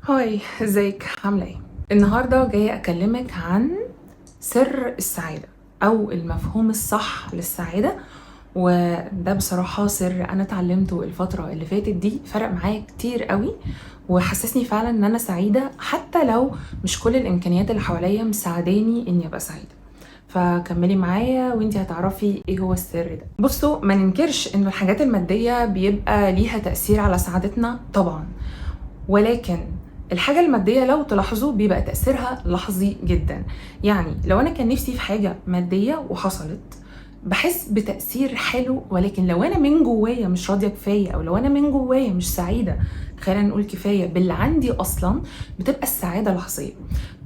Hi، ازيك؟ عاملة ايه؟ النهاردة جاية اكلمك عن سر السعادة او المفهوم الصح للسعادة، وده بصراحة سر انا اتعلمته الفترة اللي فاتت دي، فرق معايا كتير قوي وحسسني فعلا ان انا سعيدة حتى لو مش كل الامكانيات اللي حواليا مساعداني اني ابقى سعيدة. فكملي معايا وانتي هتعرفي ايه هو السر ده. بصوا، ما ننكرش انه الحاجات المادية بيبقى ليها تأثير على سعادتنا طبعا، ولكن الحاجة المادية لو تلاحظوا بيبقى تأثيرها لحظي جدا. يعني لو أنا كان نفسي في حاجة مادية وحصلت بحس بتأثير حلو، ولكن لو أنا من جوايا مش راضية كفاية، أو لو أنا من جوايا مش سعيدة، خلينا نقول كفاية باللي عندي أصلا، بتبقى السعادة لحظية.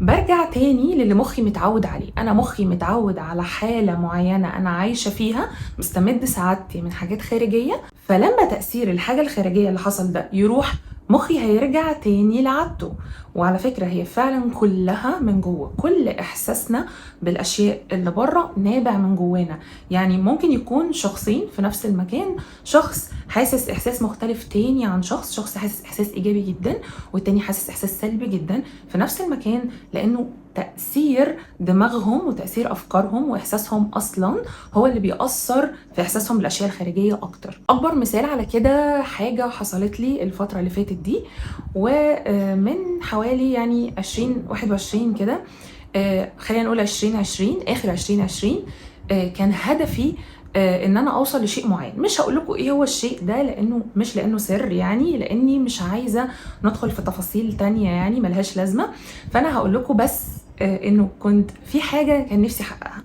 برجع تاني للي مخي متعود عليه. أنا مخي متعود على حالة معينة أنا عايشة فيها، مستمد سعادتي من حاجات خارجية، فلما تأثير الحاجة الخارجية اللي حصل ده يروح، مخي هيرجع تاني لعادته. وعلى فكرة هي فعلا كلها من جوه، كل إحساسنا بالأشياء اللي بره نابع من جوانا. يعني ممكن يكون شخصين في نفس المكان، شخص حاسس إحساس مختلف تاني عن شخص، شخص حاسس إحساس إيجابي جدا والتاني حاسس إحساس سلبي جدا في نفس المكان، لأنه تأثير دماغهم وتأثير أفكارهم وإحساسهم أصلا هو اللي بيأثر في إحساسهم بالأشياء الخارجية أكتر. أكبر مثال على كده حاجة حصلت لي الفترة اللي فاتت دي، ومن حوالي يعني 2021 كده، خلينا نقول 2020، آخر 2020، كان هدفي ان انا اوصل لشيء معين. مش هقول لكم ايه هو الشيء ده لانه مش لانه سر، يعني لاني مش عايزه ندخل في تفاصيل تانية يعني ملهاش لازمه. فانا هقول لكم بس انه كنت في حاجة كان نفسي احققها،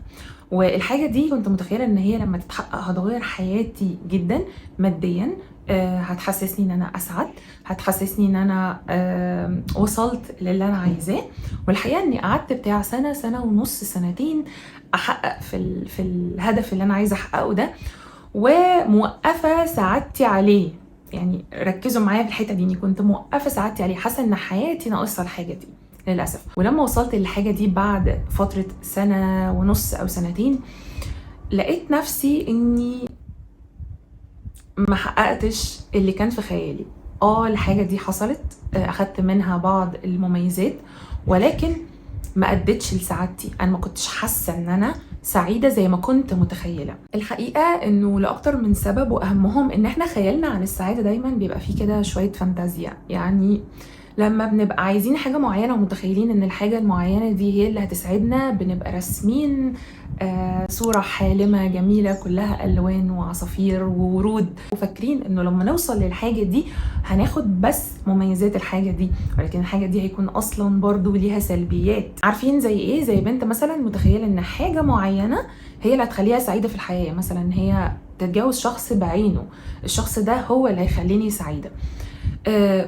والحاجة دي كنت متخيله ان هي لما تتحقق هتغير حياتي جدا ماديا، هتحسسني ان انا اسعد، هتحسسني ان انا وصلت للي انا عايزاه. والحقيقة اني قعدت بتاع سنة، سنة ونص، سنتين احقق في الهدف اللي انا عايزه احققه ده، وموقفه سعادتي عليه. يعني ركزوا معايا في الحتة دي، اني كنت موقفه سعادتي عليه، حاسه ان حياتي ناقصه الحاجة دي للاسف. ولما وصلت للحاجة دي بعد فترة سنة ونص او سنتين، لقيت نفسي اني ما حققتش اللي كان في خيالي. الحاجة دي حصلت، اخدت منها بعض المميزات، ولكن ما ادتش لسعادتي. انا ما كنتش حاسه ان انا سعيدة زي ما كنت متخيله. الحقيقة انه لاكتر من سبب، واهمهم ان احنا خيالنا عن السعادة دايما بيبقى فيه كده شوية فانتازيا. يعني لما بنبقى عايزين حاجة معينة ومتخيلين ان الحاجة المعينة دي هي اللي هتسعدنا، بنبقى راسمين صوره حالمة جميلة كلها الوان وعصافير وورود، وفاكرين انه لما نوصل للحاجة دي هناخد بس مميزات الحاجة دي، ولكن الحاجة دي هيكون اصلا برضو ليها سلبيات. عارفين زي ايه؟ زي بنت مثلا متخيله ان حاجة معينة هي اللي هتخليها سعيدة في الحياة، مثلا هي تتجوز شخص بعينه، الشخص ده هو اللي هيخليني سعيدة.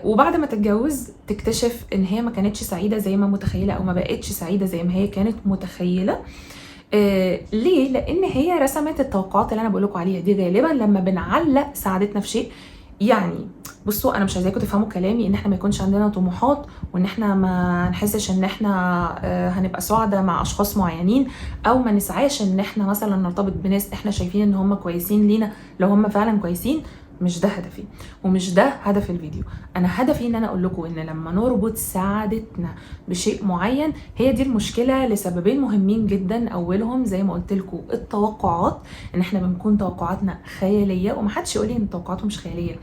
وبعد ما تتجوز تكتشف ان هي ما كانتش سعيدة زي ما متخيله، او ما بقتش سعيدة زي ما هي كانت متخيله. ليه؟ لان هي رسمت التوقعات اللي انا بقول لكم عليها دي. غالبا لما بنعلق سعادتنا في شيء، يعني بصوا انا مش عايزاكم تفهموا كلامي ان احنا ما يكونش عندنا طموحات، وان احنا ما نحسش ان احنا هنبقى سعداء مع اشخاص معينين، او ما نسعاش ان احنا مثلا نرتبط بناس احنا شايفين ان هم كويسين لينا لو هم فعلا كويسين. مش ده هدفي، ومش ده هدف الفيديو. انا هدفي ان انا اقول لكم ان لما نربط سعادتنا بشيء معين، هي دي المشكلة لسببين مهمين جدا. اولهم زي ما قلت لكم التوقعات، ان احنا بنكون توقعاتنا خيالية، ومحدش يقول لي ان توقعاته مش خيالية.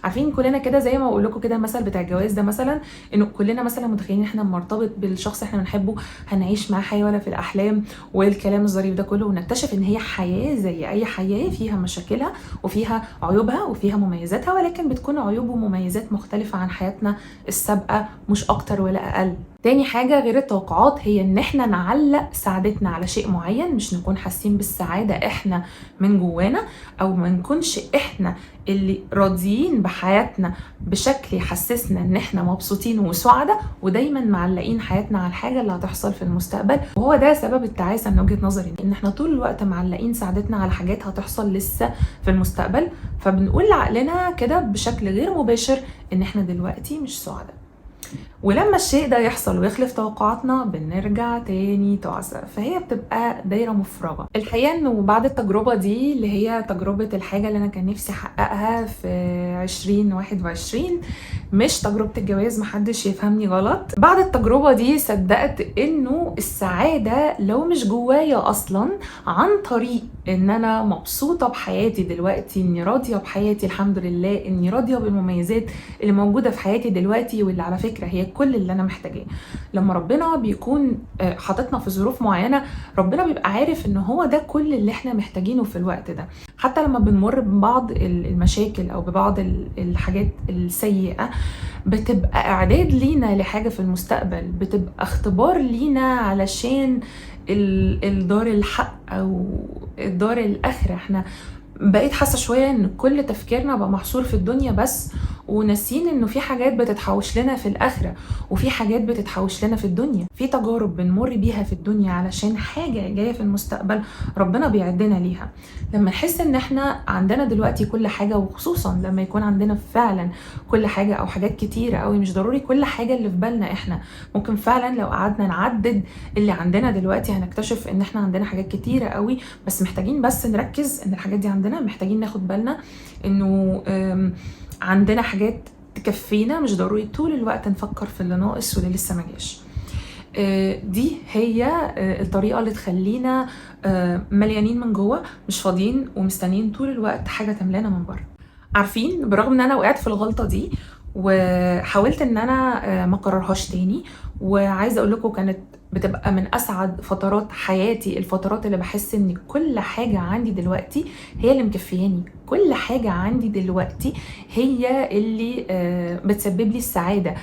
عارفين كلنا كده زي ما بقول لكم كده المثل بتاع الجواز ده مثلا، انه كلنا مثلا متخيلين ان احنا لما نرتبط بالشخص احنا بنحبه هنعيش معاه حياة ولا في الاحلام والكلام الظريف ده كله، ونكتشف ان هي حياة زي اي حياة، فيها مشاكلها وفيها عيوبها وفيها مميزاتها، ولكن بتكون عيوب ومميزات مختلفة عن حياتنا السابقة، مش اكتر ولا اقل. تاني حاجة غير التوقعات هي ان احنا نعلق سعادتنا على شيء معين، مش نكون حاسين بالسعادة احنا من جوانا، او ما نكونش احنا اللي راضيين بحياتنا بشكل يحسسنا ان احنا مبسوطين وسعداء، ودايما معلقين حياتنا على الحاجة اللي هتحصل في المستقبل. وهو ده سبب التعاسة من وجهة نظري، ان احنا طول الوقت معلقين سعادتنا على حاجات هتحصل لسه في المستقبل، فبنقول لعقلنا كده بشكل غير مباشر ان احنا دلوقتي مش سعداء. ولما الشيء ده يحصل ويخلف توقعاتنا بنرجع تاني تعسى، فهي بتبقى دايرة مفرغة. الحقيقة انه بعد التجربة دي اللي هي تجربة الحاجة اللي انا كان نفسي احققها في 2021، مش تجربة الجواز، محدش يفهمني غلط، بعد التجربة دي صدقت انه السعادة لو مش جوايا اصلا، عن طريق ان انا مبسوطة بحياتي دلوقتي، اني راضية بحياتي الحمد لله، اني راضية بالمميزات اللي موجودة في حياتي دلوقتي، واللي على فكرة هي كل اللي انا محتاجاه. لما ربنا بيكون حاططنا في ظروف معينة، ربنا بيبقى عارف ان هو ده كل اللي احنا محتاجينه في الوقت ده. حتى لما بنمر ببعض المشاكل او ببعض الحاجات السيئة، بتبقى اعداد لينا لحاجة في المستقبل، بتبقى اختبار لينا علشان الدار الحق او الدار الاخرة. احنا بقيت حاسة شوية ان كل تفكيرنا بقى محصور في الدنيا بس، وناسين انه في حاجات بتتحوش لنا في الاخرة، وفي حاجات بتتحوش لنا في الدنيا، في تجارب بنمر بيها في الدنيا علشان حاجة جاية في المستقبل ربنا بيعدنا ليها. لما نحس ان احنا عندنا دلوقتي كل حاجة، وخصوصا لما يكون عندنا فعلا كل حاجة او حاجات كتيرة قوي، مش ضروري كل حاجة اللي في بالنا، احنا ممكن فعلا لو قعدنا نعدد اللي عندنا دلوقتي هنكتشف ان احنا عندنا حاجات كتيرة قوي، بس محتاجين بس نركز ان الحاجات دي عندنا، محتاجين ناخد بالنا انه عندنا حاجات تكفينا، مش ضروري طول الوقت نفكر في اللي ناقص واللي لسه ما جاش. دي هي الطريقة اللي تخلينا مليانين من جوه، مش فاضيين ومستنيين طول الوقت حاجة تملانا من بره. عارفين، برغم ان انا وقعت في الغلطة دي وحاولت ان انا ما اكررهاش تاني، وعايزة اقول لكم كانت بتبقى من اسعد فترات حياتي، الفترات اللي بحس ان كل حاجة عندي دلوقتي هي اللي مكفياني، كل حاجة عندي دلوقتي هي اللي بتسبب لي السعادة.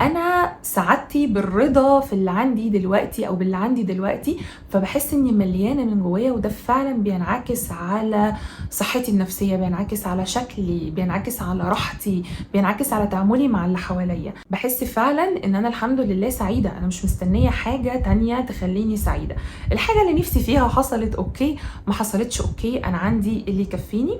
انا سعادتي بالرضا في اللي عندي دلوقتي او باللي عندي دلوقتي، فبحس اني مليانة من جوايا، وده فعلا بينعكس على صحتي النفسية، بينعكس على شكلي، بينعكس على راحتي، بينعكس على تعاملي مع اللي حواليا. بحس فعلا ان انا الحمد لله سعيدة، انا مش مستنية حاجة تانية تخليني سعيدة. الحاجة اللي نفسي فيها حصلت okay، ما حصلتش okay، انا عندي اللي يكفيني.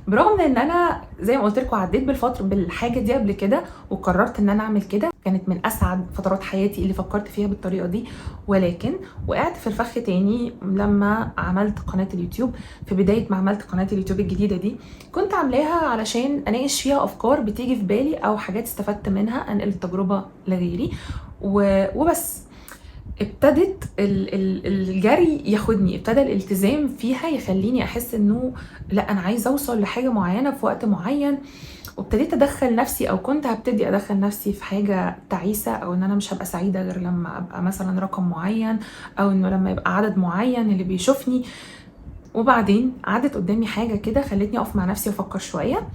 برغم ان انا زي ما قلت لكم عديت بالفترة بالحاجة دي قبل كده وقررت ان انا اعمل كده، كانت من اسعد فترات حياتي اللي فكرت فيها بالطريقة دي، ولكن وقعت في الفخ تاني لما عملت قناة اليوتيوب. في بداية ما عملت قناة اليوتيوب الجديدة دي كنت عاملاها علشان اناقش فيها افكار بتيجي في بالي او حاجات استفدت منها، انقل التجربة لغيري وبس. ابتدت الجري ياخدني، ابتدى الالتزام فيها يخليني احس انه لا انا عايزه اوصل لحاجة معينة في وقت معين، وابتديت ادخل نفسي او كنت هبتدي ادخل نفسي في حاجة تعيسه، او ان انا مش هبقى سعيدة غير لما ابقى مثلا رقم معين، او انه لما يبقى عدد معين اللي بيشوفني. وبعدين عدت قدامي حاجة كده خلتني اقف مع نفسي وافكر شوية.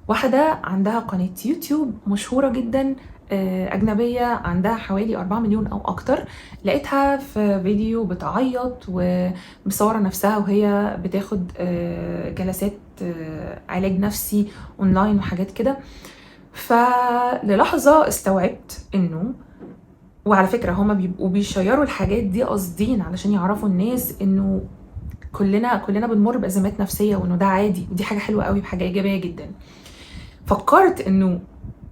واحدة عندها قناة يوتيوب مشهورة جدا، أجنبية، عندها حوالي 4 مليون أو أكتر، لقيتها في فيديو بتعيط ومصورة نفسها وهي بتاخد جلسات علاج نفسي أونلاين وحاجات كده. فللحظة استوعبت إنه، وعلى فكرة هما بيبقوا بيشيروا الحاجات دي قاصدين علشان يعرفوا الناس إنه كلنا بنمر بأزمات نفسية، وإنه ده عادي، ودي حاجة حلوة قوي وحاجة إيجابية جدا. فكرت إنه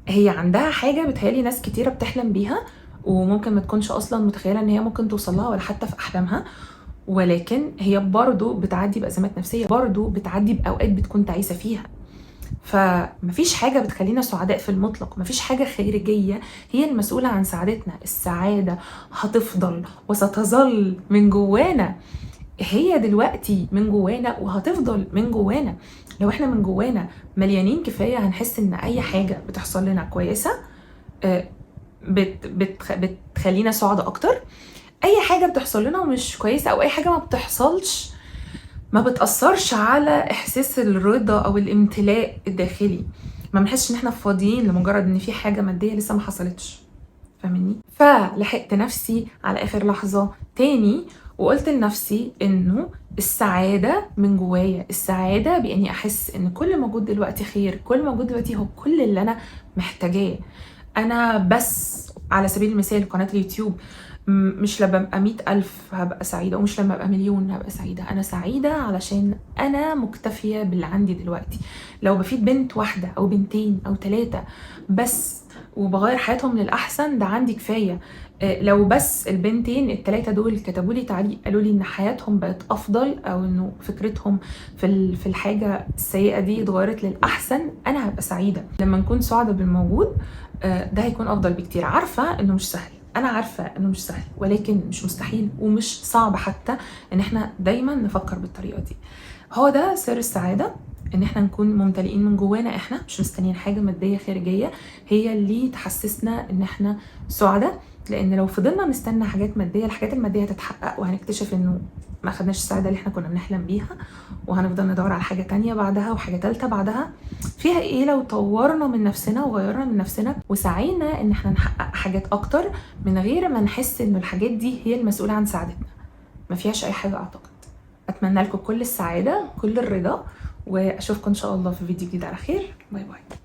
هي عندها حاجة بتهيألي ناس كتيرة بتحلم بيها، وممكن ما تكونش أصلاً متخيلة إن هي ممكن توصل لها ولا حتى في أحلامها، ولكن هي برضو بتعدي بأزمات نفسية، برضو بتعدي بأوقات بتكون تعيسة فيها. فمفيش حاجة بتخلينا سعداء في المطلق، مفيش حاجة خارجية هي المسؤولة عن سعادتنا. السعادة هتفضل وستظل من جوانا، هي دلوقتي من جوانا وهتفضل من جوانا. لو احنا من جوانا مليانين كفاية هنحس ان اي حاجة بتحصل لنا كويسة بتخلينا سعداء اكتر. اي حاجة بتحصل لنا مش كويسة او اي حاجة ما بتحصلش ما بتأثرش على احساس الرضا او الامتلاء الداخلي، ما بنحسش ان احنا فاضيين لمجرد ان في حاجة مادية لسه ما حصلتش، فاهمني؟ فلحقت نفسي على اخر لحظة تاني وقلت لنفسي انه السعادة من جوايا، السعادة باني احس ان كل موجود دلوقتي خير، كل موجود دلوقتي هو كل اللي انا محتاجاه. انا بس على سبيل المثال قناة اليوتيوب مش لما ابقى 100,000 هبقى سعيدة، ومش لما ابقى مليون هبقى سعيدة. انا سعيدة علشان انا مكتفية باللي عندي دلوقتي. لو بفيد بنت واحدة او بنتين او 3 بس وبغير حياتهم للاحسن، ده عندي كفاية. لو بس البنتين الثلاثة دول كتبوا لي تعليق قالوا لي ان حياتهم بقت افضل، او انه فكرتهم في الحاجة السيئة دي اتغيرت للاحسن، انا هبقى سعيدة. لما نكون سعداء بالموجود ده هيكون افضل بكتير. عارفه انه مش سهل، انا عارفه انه مش سهل، ولكن مش مستحيل ومش صعب حتى ان احنا دايما نفكر بالطريقة دي. هو ده سر السعادة، ان احنا نكون ممتلئين من جوانا، احنا مش مستنيين حاجة مادية خارجية هي اللي تحسسنا ان احنا سعداء. لان لو فضلنا نستنى حاجات مادية، الحاجات المادية هتتحقق وهنكتشف انه ما خدناش السعادة اللي احنا كنا بنحلم بيها، وهنفضل ندور على حاجة تانية بعدها وحاجه تالتة بعدها. فيها ايه لو طورنا من نفسنا وغيرنا من نفسنا وسعينا ان احنا نحقق حاجات اكتر من غير ما نحس انه الحاجات دي هي المسؤولة عن سعادتنا؟ ما فيهاش اي حاجة اعتقد. اتمنى لكم كل السعادة، كل الرضا، واشوفكم ان شاء الله في فيديو جديد على خير. bye bye.